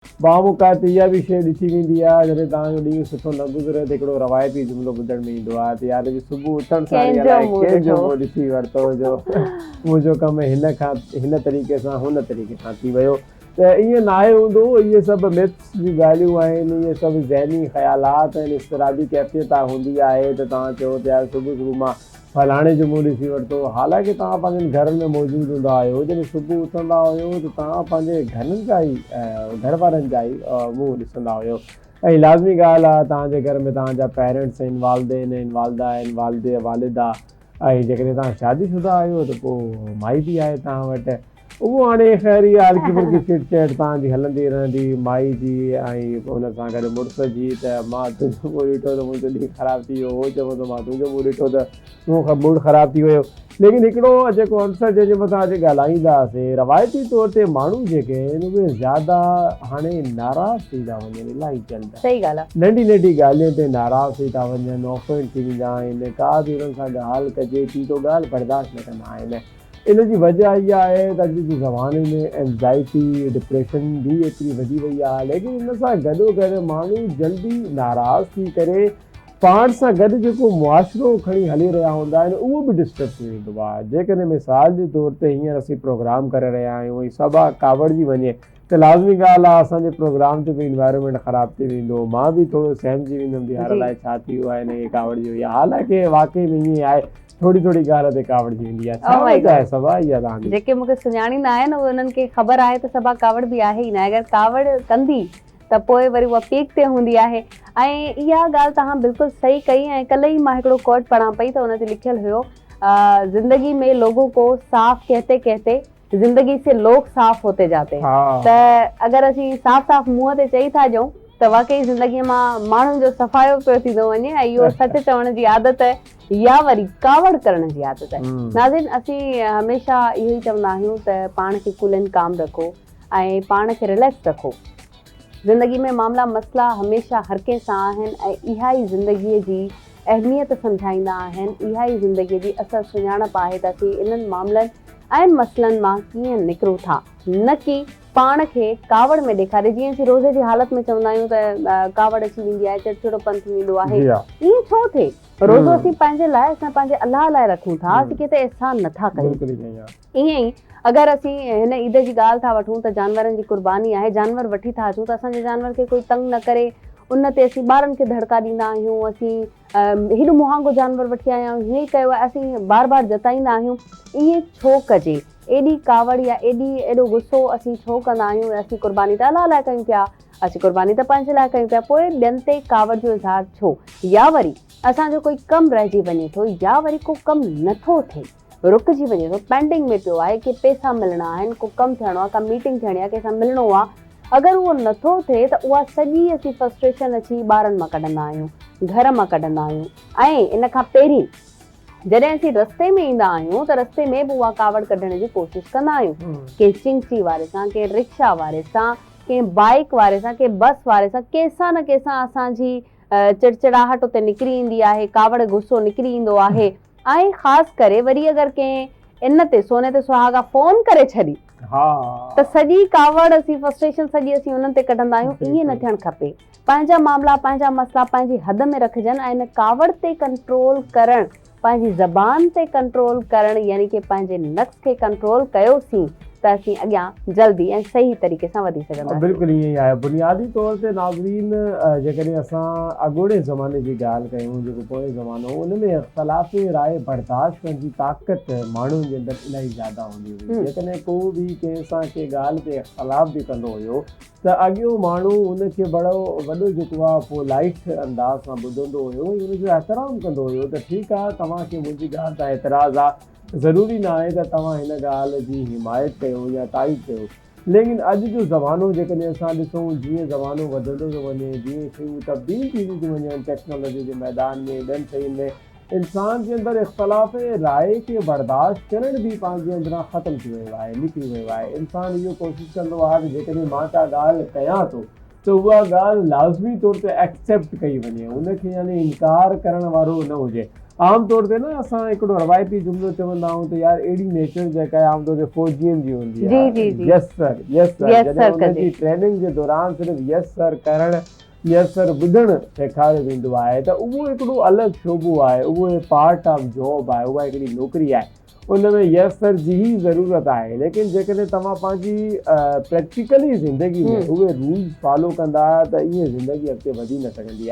بامقاعده اها به شيء ڏٺي ويندي آهي جڏهن توهان جو ڏينهن سٺو نه گذري ته هڪڙو روايتي جملو ٻڌڻ ۾ ايندو آهي ته يار اڄ صبح اٿڻ سان ئي الائي ڪنهن جو منهن ڏسي ورتو جو منهنجو ڪم هن کان هن طريقي سان هن طريقي سان ٿي ويو ته ائين ناهي هوندو اهي سڀ مٿس جون ڳالهيون آهن اهي سڀ ذهني خيالات آهن اضطرابي ڪيفيت هوندي آهي ته توهان چئو ته يار صبح صبح مان فلاڻي جو منهن ڏسي ورتو، حالانڪه توهان پنهنجن گهرن ۾ موجود هوندا هيو، جڏهن صبح اٿندا هيو ته توهان پنهنجي گهرن جا ئي گهر وارن جا ئي منهن ڏسندا هيو ۽ لازمي ڳالهه آهي توهان جي گهر ۾ توهان جا پيرنٽس آهن، والدين آهن، والده آهن، والد والده ۽ جيڪڏهن توهان شادي شده آهيو ته پوء مائي به آهي توهان وٽ. اهو هاڻي خير اها هلڪي ڦلڪي چٽ چيٽ توهان جي هلندي رهندي، مائي جي ۽ ان سان گڏ مڙس جي ته مان تنهنجو منهن ڏٺو ته منهنجو ڏينهن خراب ٿي ويو، هو چوندو مان تنهنجو منهن ڏٺو ته مون موڊ خراب ٿي ويو. ليڪن هڪڙو جيڪو عنصر جنهن جي مٿان اڄ ڳالهائينداسين، روايتي طور تي ماڻهو جيڪي آهن اهي زياده هاڻي ناراض ٿي ٿا وڃن الاهي جلد. صحيح ڳالهه آهي. ننڍي ننڍي ڳالهين تي ناراض ٿي ٿا وڃن، آفينڊ ٿي ويندا آهن، ڪا به انهن سان ڳالهه ڪجي ٿي ته ڳالهه برداشت نه ڪندا آهن. ان جي وجه اها آهي ته اڄ جي زماني ۾ اينزائٽي، ڊپريشن به ايتري وڌي وئي آهي ليڪن ان سان گڏو گڏ ماڻهو جلدي ناراض ٿي ڪري پاڻ سان گڏ جيڪو معاشرو کڻي هلي رهيا هوندا آهن اهو به ڊسٽرب ٿي ويندو آهي جيڪڏهن مثال جي طور تي هينئر اسين پروگرام ڪري رهيا آهيون ۽ صبا ڪاوڙجي وڃي ته لازمي ڳالهه آهي اسان جي پروگرام جو به انوائرمينٽ خراب ٿي ويندو مان به ٿورو سهمجي ويندم ته يار الائي ڇا ٿي ويو آهي هن کي ڪاوڙجي وئي آهي حالانڪه واقعي ۾ ائين آهي ٿوري ٿوري ڳالهه تي ڪاوڙجي ويندي آهي ڇا Oh my وجه God. آهي صبا اها توهان جي جيڪي مون کي سڃاڻيندا آهن اهي انهن کي خبر آهي ته صبا ڪاوڙ به آهي ئي ناهي اگر ڪاوڙ ڪندي ته پوء وري اها پيڪ تي هوندي آهي ۽ اها ڳالهه توهان بلڪل صحيح ڪئي ۽ ڪلهه ئي مان هڪڙو ڪوٽ پڙهان پئي ته ان تي لکيل هيو زندگي ۾ لوگون ڪو صاف ڪهتي ڪهتي زندگي سي لوگ صاف هوتي جاتي هين ته اگر اسين صاف صاف منهن تي چئي ٿا ڏيون ته واقعي زندگي مان ماڻهن جو صفايو پيو ٿيندو وڃي ۽ اهو سچ چوڻ جي عادت يا وري ڪاوڙ ڪرڻ جي عادت. ناظرين اسين هميشه اهو ئي چوندا آهيون ته پاڻ کي ڪول اينڊ ڪام رکو ۽ پاڻ کي رليڪس رکو. زندگي ۾ معاملا مسئلا هميشه هر ڪنهن سان آهن ۽ اها ئي زندگي جي اهميت سمجهائيندا آهن، اها ئي زندگي جي اصل سڃاڻپ آهي ته اسين انهن معاملن ۽ مسئلن مان ڪيئن نڪرون ٿا، نه ڪي پاڻ کي ڪاوڙ ۾ ڏيکاري، جيئن اسين روزي جي حالت ۾ چوندا آهيون ته ڪاوڙ اچي ويندي آهي، چڙچڙوپن ٿي ويندو آهي، ائين ڇو ٿئي؟ روزو اسين پنهنجي لاء اسان پنهنجي الله لاء رکون ٿا، اسين ڪنهن تي احسان نه ٿا ڪيون. ائين ئي اگر اسين هن عيد جي ڳالهه ٿا وٺون ته جانورن جي قرباني آهي، جانور وٺي ٿا اچون ته اسان جي جانور کي ڪوئي تنگ نه ڪري، ان تي اسين ٻارن کي ڌڙڪا ڏيندا آهيون، اسين هيڏو مهانگو جانور وٺي آيا آهيون، هيئن ڪيو آهي، اسين بار بار جتائيندا آهيون، ائين ڇو ڪجي؟ ايڏي ڪاوڙ يا ايڏي ايڏو غصو اسين ڇو ڪندا آهيون؟ اسين قرباني ته الله لاء ڪيون پيا، اسين قرباني ته پنهنجي لاء ڪيون پيا، پوء ٻين تي ڪاوڙ جو اظهار ڇو؟ يا وري اسان جو ڪوئي ڪم رهجي وڃي ٿو يا وري ڪو ڪم نٿو ٿئي، رڪجي وڃي ٿو، پينڊنگ ۾ پيو آهي، ڪي پيسا ملڻا آهن، ڪو ڪم ٿيڻو آهي، ڪا ميٽنگ ٿيڻي آهي، ڪنهن سان ملڻو آهي، اگر اهو نٿو ٿئي ته اها سڄي اسين فرسٽريشن اچي ٻارن مان ڪڍندا آهيون، گهر مان ڪڍندا آهيون ۽ ان کان پهرين جڏهن اسين رستي ۾ ايندا آهيون ته رستي ۾ به اها ڪاوڙ ڪڍڻ جي ڪوشش ڪندا آهيون، ڪنهن چنگچي واري سان، ڪنهن رڪشا واري سان، ڪنهن بائيڪ واري سان، ڪنهن بس واري سان، ڪنهن سان نه ڪنهن سان اسان جي چڙچڙاهٽ اتي نڪري ايندي آهي، ڪاوڙ غصو نڪري ايندو آهي. ۽ خاص ڪري وري اگر ڪنهن ان تي سوني تي سهاڳا فون ڪري ڇڏي ته سڄي ڪاوڙ اسين فرسٽريشن سڄي اسين انهن تي ڪڍندا آهيون ائين نه ٿيڻ کپي پنهنجا معاملا پنهنجا مسئلا پنهنجي حد ۾ رکجن ۽ ان ڪاوڙ تي ڪنٽرول ڪرڻ پنهنجي زبان تي ڪنٽرول ڪرڻ يعني ڪي پنهنجي نفس کي ڪنٽرول ڪيوسين ته اسين اڳيان جلدي ۽ صحيح طريقي سان وڌي سگهنداسين. بلڪل ائين ئي آهي. بنيادي طور تي ناظرين جيڪڏهن اسان اڳوڻي زماني جي ڳالهه ڪيون جيڪو پوئين زمانو هو ان ۾ اختلاف راء برداشت ڪرڻ جي طاقت ماڻهن جي اندر الاهي زياده هوندي هئي جيڪڏهن ڪو به ڪنهن سان ڪنهن ڳالهه تي اختلاف به ڪندو هيو ته اڳيون ماڻهو ان کي بڙو وڏو جيڪو آهي پولائيٽ انداز سان ٻڌندو هيو ۽ ان جو احترام ڪندو هيو ته ٺيڪ آهي توهان کي منهنجي ڳالهه تان اعتراض آهي ضروري ناهي ته توهان هن ڳالهه جي حمايت ڪيو يا تائيد ڪيو ليڪن اڄ جو زمانو جيڪڏهن اسان ڏسون جيئن زمانو وڌندو ٿو وڃي جيئن شيون تبديل ٿينديون ٿيون وڃن ٽيڪنالاجي جي ميدان ۾ ٻين شين ۾ انسان جي اندر اختلاف راء کي برداشت ڪرڻ به پنهنجي اندران ختم ٿي ويو آهي نڪري ويو آهي انسان اهو ڪوشش ڪندو آهي ته جيڪڏهن مان ڪا ڳالهه ڪيان ٿو ته اها ڳالهه لازمي طور تي ايڪسيپٽ ڪئي وڃي، ان کي يعني انڪار ڪرڻ وارو نه هجي. عام طور تي نه اسان هڪڙو روايتي جملو چوندا آهيون ته يار اهڙي نيچر جيڪا آهي عام طور تي فوجين جي هوندي آهي يس سر يس سر جڏهن انهن جي ٽريننگ جي دوران صرف يس سر ڪرڻ يس سر ٻڌڻ سيکاريو ويندو آهي ته اهو هڪڙو الڳ شعبو آهي اهو پارٽ آف جاب آهي اها هڪڙي نوڪري آهي ان ۾ يس سر جي ئي ضرورت آهي ليڪن جيڪڏهن توهان پنهنجي پريڪٽيڪلي زندگي ۾ اهي رولز فالو ڪندا ته ائين زندگي اڳتي وڌي نه سگهندي آهي.